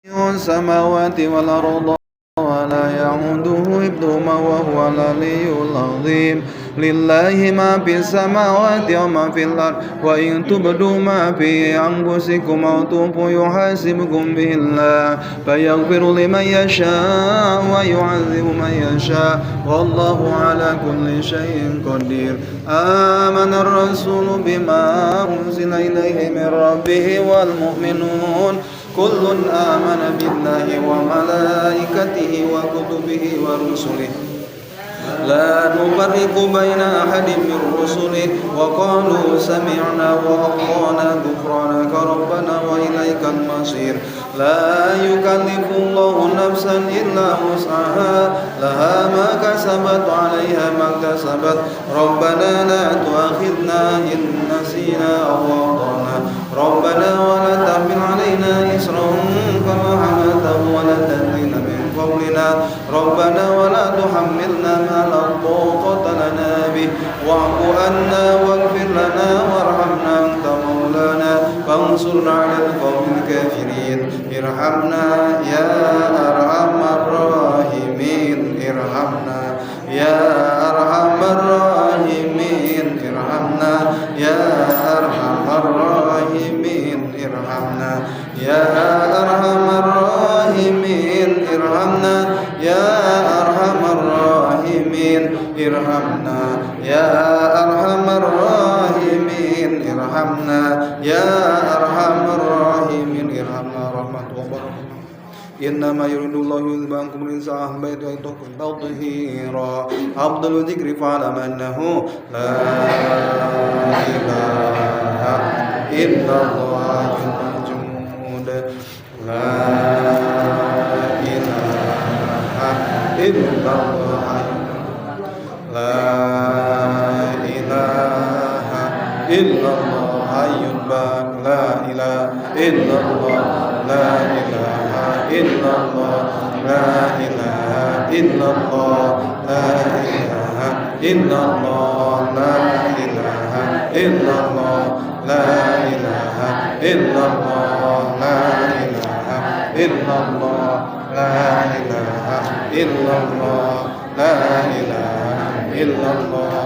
السماوات والأرض ولا يعوده حفظهما وهو العلي العظيم. لله ما في السماوات وما في الأرض، وإن تبدوا ما في أنفسكم أو تخفوه يحاسبكم به الله، فيغفر لمن يشاء ويعذب من يشاء، والله على كل شيء قدير. آمن الرسول بما أنزل إليه من ربه والمؤمنون، كل آمن بالله وملائكته وكتبه ورسله، لا نفرق بين أحد من رسله، وقالوا سمعنا وأطعنا، غفرانك ربنا وإليك المصير. لا يكلف الله نفسا إلا وسعها، لها ما كسبت وعليها ما اكتسبت. ربنا لا تؤاخذنا إن نسينا أو أخطأنا. ربنا ولا تحمل علينا إصرا كما حملته على الذين من قبلنا. ربنا ولا تحملنا ما لا طاقة لنا به، واعف عنا واغفر لنا وارحمنا، أنت مولانا فانصرنا على القوم الكافرين. ارحمنا يا أرحم الراحمين، ارحمنا يا أرحم الراحمين، ارحمنا يا أرحم الراحمين، ارحمنا يا أرحم الراحمين، ارحمنا يا أرحم الراحمين، ارحمنا يا أرحم الراحمين، ارحمنا يا أرحم الراحمين، ارحمنا رحمة وبركة. إنما يريد الله ليذهب عنكم الرجس أهل البيت ويطهركم تطهيرا. أفضل الذكر فاعلم أنه لا إله إلا الله الموجود. لا إله إلا الله، لا إله إلا الله حي باق. لا إله إلا الله، لا إله إلا الله، لا إله إلا الله، لا إله إلا الله، لا إله إلا الله، لا إله إلا الله، لا إله إلا الله، لا إله إلا الله، لا إله إلا الله،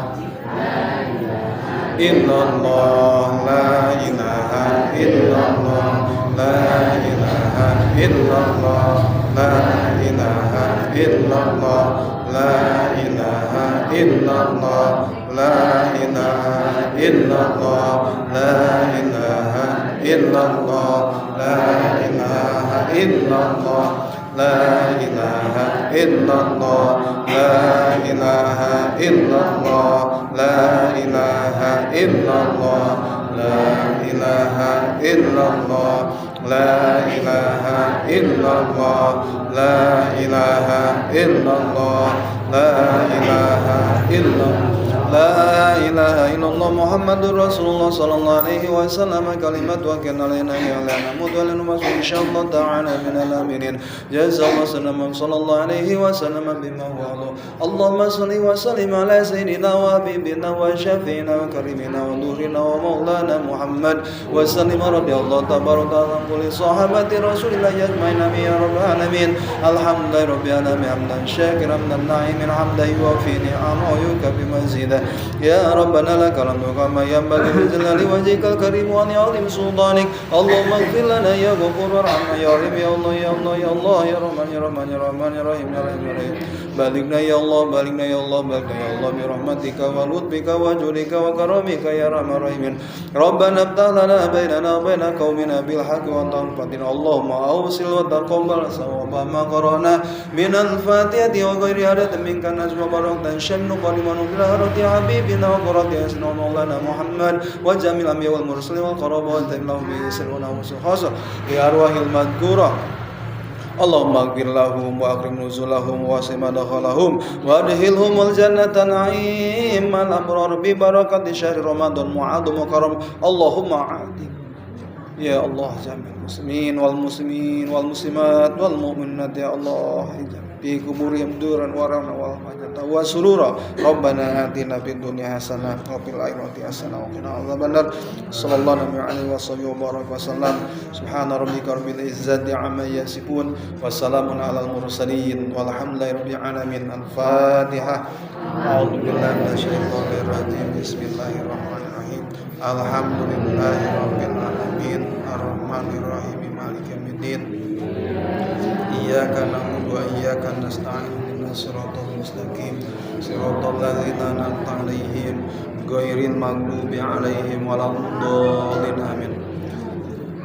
إلا الله، لا إله إلا الله، لا إله إلا الله، لا إله إلا الله، لا إله إلا الله، لا إله إلا الله، لا إله إلا الله، لا إله إلا الله، لا إله إلا الله، لا إله إلا الله، لا إله إلا الله، لا إله إلا الله، لا إله إلا الله، لا إله إلا الله، لا إله إلا الله، لا إله إلا الله محمد رسول الله صلى الله عليه وسلم. كلمة وكان علينا يا لا نموت ولا نموت، إن شاء الله تعالى من الآمنين. جزا الله سلم صلى الله عليه وسلم بما هو أهله. اللهم صل وسلم على سيدنا وحبيبنا وشفينا وكريمنا ونورنا ومولانا محمد وسلم. رضي الله تبارك وتعالى عن كل صحابة رسول الله أجمعين، آمين يا رب العالمين. الحمد لله رب العالمين، حمدا شاكرا، حمدا ناعما، حمدا يوافي نعمه ويكافئ مزيدا. يا ربنا لك الحمد كما ينبغي لجلال وجهك الكريم ولعظيم سلطانك. اللهم اغفر لنا يا غفور، وارحمنا يا رحيم. يا الله، يا الله، يا الله، يا رحمن، يا رحمن، يا رحمن، يا رحيم، يا رحيم، يا رحيم. بلغنا يا الله، بلغنا يا الله، بلغنا يا الله برحمتك ولطفك وجودك وكرمك يا ارحم الراحمين. ربنا افتح لنا بيننا وبين قومنا بالحق وانت الفاتح. اللهم اوصل وتقبل ثواب ما قرانا من الفاتحة وغيرها منك النجم وبركة شمل قلما بالهرة حبيبنا وقرة أسنا مولانا محمد وجميع الأنبياء والمرسلين والقرابة لهم بإسر ونعوذ خاصة لأرواح المذكورة. اللهم اغفر لهم واكرم نزلهم ووسع مدخلهم وادخلهم الجنة نعيم الأبرار ببركة شهر رمضان معظم وكرم. اللهم عادل يا الله جميع المسلمين والمسلمين والمسلمات والمؤمنات يا الله في قبورهم دورا ورنا والمجد. mawaddah wa surura. Rabbana atina fid dunya hasanah wa fil akhirati hasanah wa qina adzabannar. Sallallahu alaihi wa sallam wa baraka wa sallam. Subhana rabbika rabbil izzati amma yasifun wa salamun alal mursalin walhamdulillahi rabbil alamin. Al-Fatihah. A'udzu billahi minasyaitonir rajim. Bismillahirrahmanirrahim. Alhamdulillahi rabbil alamin. Arrahmanirrahim. Maliki yaumiddin. Iyyaka na'budu wa iyyaka nasta'in. Ihdinas siratal mustaqim. Siratal ladzina an'amta 'alaihim ghairil maghdubi 'alaihim waladdallin. Amin.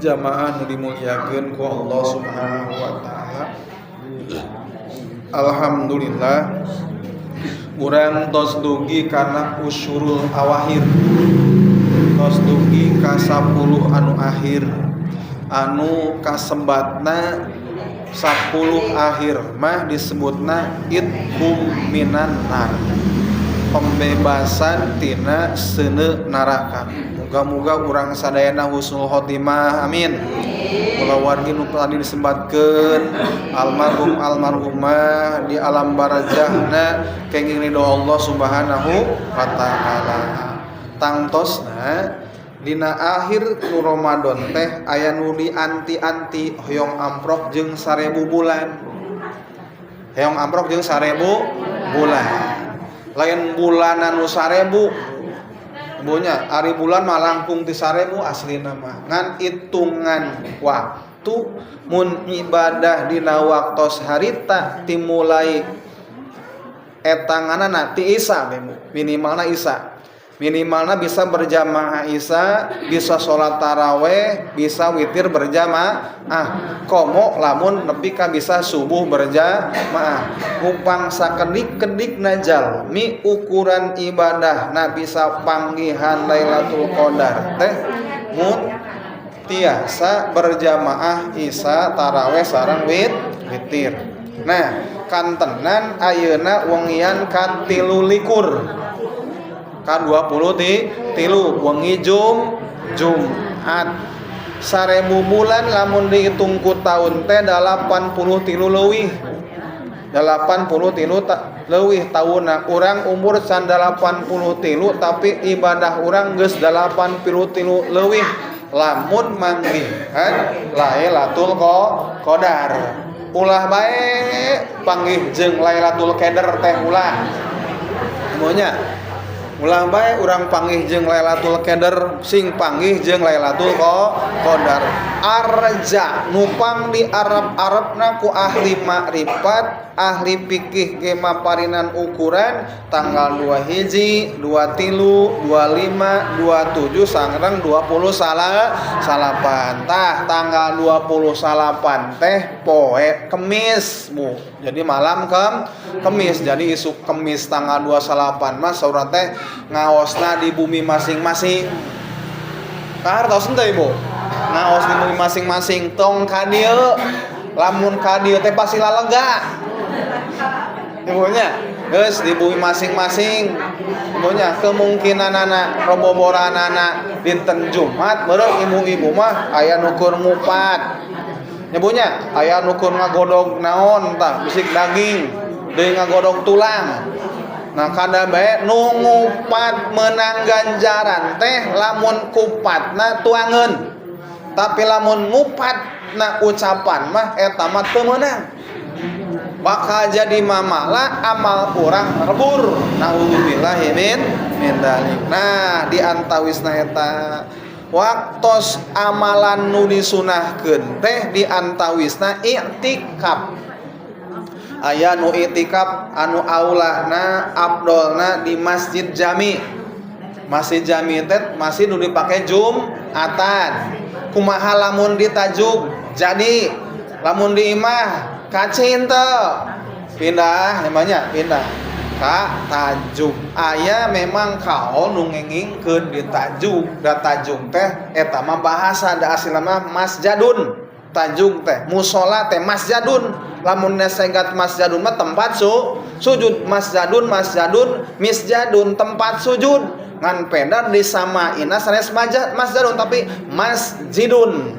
Jamaah nu dimuliakeun ku Allah Subhanahu wa taala. Alhamdulillah urang tos dugi kana usyurul awahir. Tos dugi ka 10 anu akhir. Anu kasembatna 10 akhir mah disebutna itqum minan nar, pembebasan tina seuneu neraka. Muga-muga urang sadayana husnul khotimah, amin. Kulawargi nu tadi disebatkeun almarhum almarhumah di alam barzahna kenging ridho Allah Subhanahu wa taala. Tangtosna dina akhir nu Ramadan teh aya nu di anti-anti hoyong amprok jeung 1000 bulan. Hoyong amprok jeung 1000 bulan. Lain bulanan nu 1000. Bunya ari bulan mah langkung ti 1000 aslina mah. Ngan hitungan waktu mun ibadah dina waktos harita timulai etanganana ti Isya, minimalna Isya. Minimalnya bisa berjamaah Isya, bisa sholat taraweh, bisa witir berjamaah. Ah, komo lamun nepi ka bisa subuh berjamaah. Upang sakedik-kedik jalmi ukuran ibadah na bisa panggihan Lailatul Qadar teh mun tiasa berjamaah Isya, taraweh sareng witir. Nah, kantenan ayeuna wengian ka 23, ka 23 wengi Jumat. 1000 bulan lamun dihitung ku tahun teh 83 leuwih, 83 leuwih taunna. Urang umur can 83, tapi ibadah urang geus 83 leuwih lamun manggihan Lailatul Qadar. Ulah bae panggih jeung Lailatul Qadar teh, ulah semuanya. Ulah bae urang panggih jeung Lailatul Qadar, sing panggih jeung Lailatul Qadar. Arja nupang di Arab-Arabna ku ahli makrifat, ahli fikih ge maparinan ukuran tanggal 2 hiji, 2 tilu, 25, 27 sareng 20 salah salapan. Tah, tanggal 29 teh poe Kemis, Bu. Jadi malam Kemis. Jadi isuk Kemis tanggal 29 mah saurang teh ngaosna di bumi masing-masing. Kahar tos henteu, Ibu? Ngaos di bumi masing-masing, tong ka dieu. Lamun ka dieu teh pasti lalega. Ibunya geus di bumi masing-masing. Ibunya kemungkinanana roboboranana dinten Jumat meureun ibu-ibu mah aya nu keur ngupat. Nyebunya aya nu keur ngagodog naon tah, bisik daging deui ngagodog tulang. Nah, kada bae nu ngupat menang ganjaran teh lamun kupatna tuangeun. Tapi lamun ngupat na ucapan mah eta mah teu meunang. Bakal jadi mamala amal urang lebur. Nauzubillahi min dzalik. Nah, di antawisna eta waktos amalan nu disunahkeun teh di antawisna i'tikaf. Aya nu i'tikaf anu aulahna abdolna di Masjid Jami. Masjid Jami teh masih nu dipake Jumatan. Kumaha lamun ditajuk? Jadi lamun di imah kacin teu pindah, namanya pindah ka tajuk. Aya memang kaol nu ngengingkeun di tajuk, da tajuk teh eta mah bahasa, da aslina mah masjadun. Tajuk teh musola teh masjadun, lamun nesegat masjadun mah tempat sujud. Masjadun, masjadun, misjadun, tempat sujud. Ngan peda disamaina sanes masjadun tapi masjidun.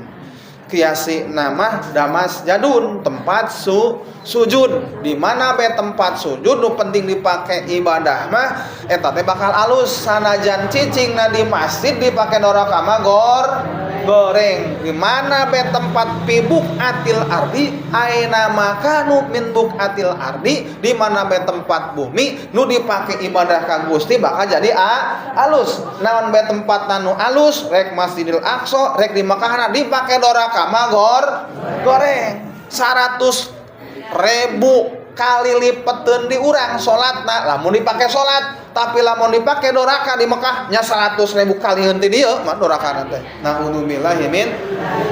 Kiasi nama damas jadun tempat sujud. Di mana be tempat sujud nu penting dipake ibadah mah eta teh bakal alus, sanajan cicingna di masjid dipake doraka mah goreng. Di mana be tempat fi buq'atil ardi, aina makanu min buq'atil ardi, di mana be tempat bumi nu dipake ibadah ka Gusti bakal jadi alus. Naon be tempat nu alus, rek Masjidil Aqsa rek di Mekah dipake doraka mah goreng 100.000 kali lipeteun di urang salatna lamun dipake salat. Tapi lamun dipake doraka di Mekah nya 100.000 kali henteu dieu mah doraka teh. Naudzubillahi min.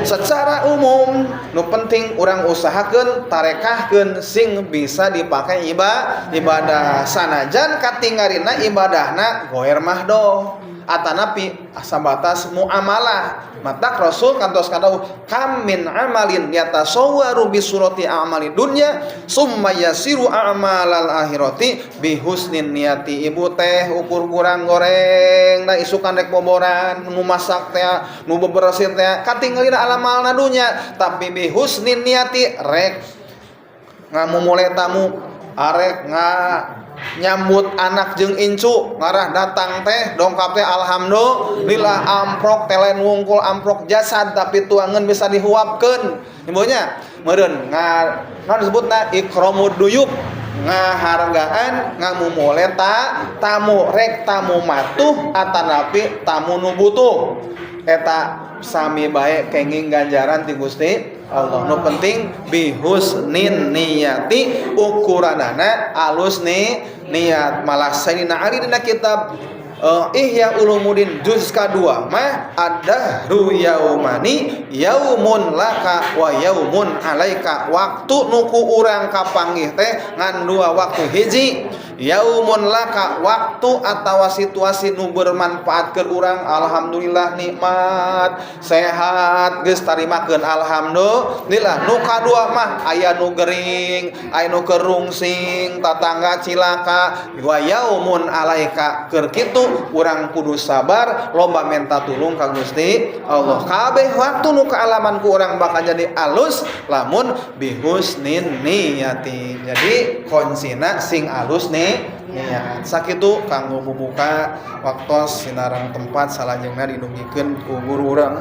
Secara umum nu penting urang usahakeun, tarekahkeun sing bisa dipake ibadah, sanajan katingarina ibadahna goer mahdoh atanapi sabatas muamalah. Matak Rasul kantos kadawuh, kam min amalin yatasawwaru bi surati a'mali dunya summa yasiru a'malal akhirati bi husnin niyati. Ibu teh ukur kurang goreng da isukan rek boboran, nu masak teh, nu bebersih teh, katinggalina alamalna dunya, tapi bi husnin niyati rek ngamumule tamu, arek nga nyambut anak jeung incu ngarah datang teh dongkap teh, alhamdulillah. Amprok teh lain wungkul amprok jasad, tapi tuangan bisa dihuapkeun ibunya meureun nga naon disebutna ikramud duyuf, ngahargaan ngamumule tamu, rek tamu matuh atanapi tamu nu butuh, eta sami bae kenging ganjaran ti Gusti Allah. Nu penting bihusnin niyati, ukuranana alus nih niat. Malah Sayyidina Ali dina kitab Ihya Ulumuddin juz kedua mah, ad-dahru yaumani, yaumun laka wa yaumun alaika. Waktu nu ku urang kapanggih teh ngan dua waktu. Hiji, yaumun laka, waktu atawa situasi nu bermanfaat ke urang. Alhamdulillah nikmat sehat geus tarimakeun, alhamdulillah. Nu kadua mah aya nu gering, aya nu kerungsing, tatangga cilaka. Wa yaumun alaika, keur kitu urang kudu sabar, lomba menta tulung ka Gusti Allah. Kabeh waktu nu kaalaman ku urang bakal jadi alus lamun bihusnin niyati. Jadi kuncina sing alus nih niat. Sakitu kanggo bubuka waktos sinareng tempat salajengna didugikeun ku guru urang.